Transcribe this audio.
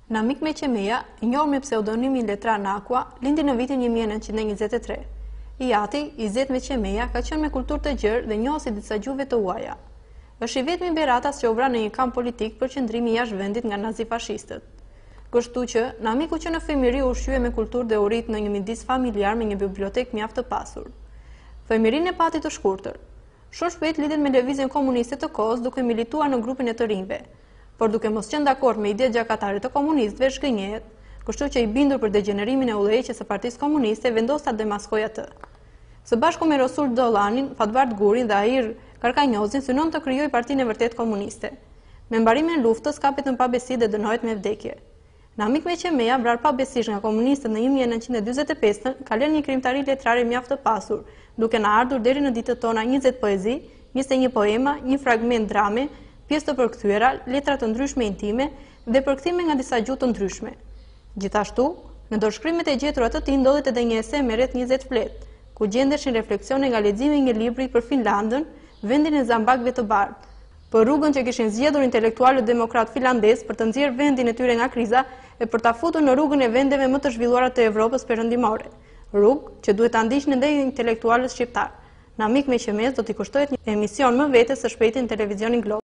Namik Meqemeja, i njohur me pseudonimin letrar Nakua, lindi në vitin 1923. I ati, Izet Meqemeja, ka qenë me kulturë të gjerë dhe njohës i disa gjuhëve të huaja. Është i vetmi beratas që u vra në një kamp politik përqendrimi jashtë vendit nga nazifashistët. Kështu që, Namiku që në fëmijëri u ushqye me kulturë dhe u rrit në një mjedis familjar me një bibliotekë mjaft të pasur. Fëmijërinë e pati të shkurtër. Shumë shpejt lidhet me lëvizjen komuniste të kohës duke milituar në grupin e të rinjve. Por duke mos qenë dakord me idetë gjakatare të komunistëve, zhgënjehet, kështu që i bindur për degjenerimin e udhëheqjes së Partisë Komuniste, vendos ta demaskojë atë. Së bashku me Resul Dollanin, Fatbardh Gurin dhe Ahir Karkanjozin synon të krijojë partinë e vërtetë komuniste. Me mbarimin e luftës kapet në pabesi dhe dënohet me vdekje. Namik Meqemeja, vrarë pabesisht nga komunistët në 1945-ën, ka lënë një krijimtari letrare mjaft të pasur, duke na ardhur deri në ditët tona 20 poezi, 21 poema, një fragment drame, pjesë të përkthyera, letra të ndryshme intime dhe përkthime nga disa gjuhë të ndryshme. Gjithashtu, në dorëshkrimet e gjetura të tij ndodhet edhe një ese me rreth 20 fletë, ku gjendeshin refleksione nga leximi i një libri për Finlandën, vendin e zambakëve të bardhë, për rrugën që kishin zgjedhur intelektualët demokratë finlandezë për të nxjerrë vendin e tyre nga kriza e për ta futur në rrugën e vendeve më të zhvilluara të Evropës Perëndimore, rrugë që duhet ta ndiqnin edhe intelektualët shqiptarë. Namik Meqemesë do t'i kushtohet një emision më vete së shpejti në televizionin Globo.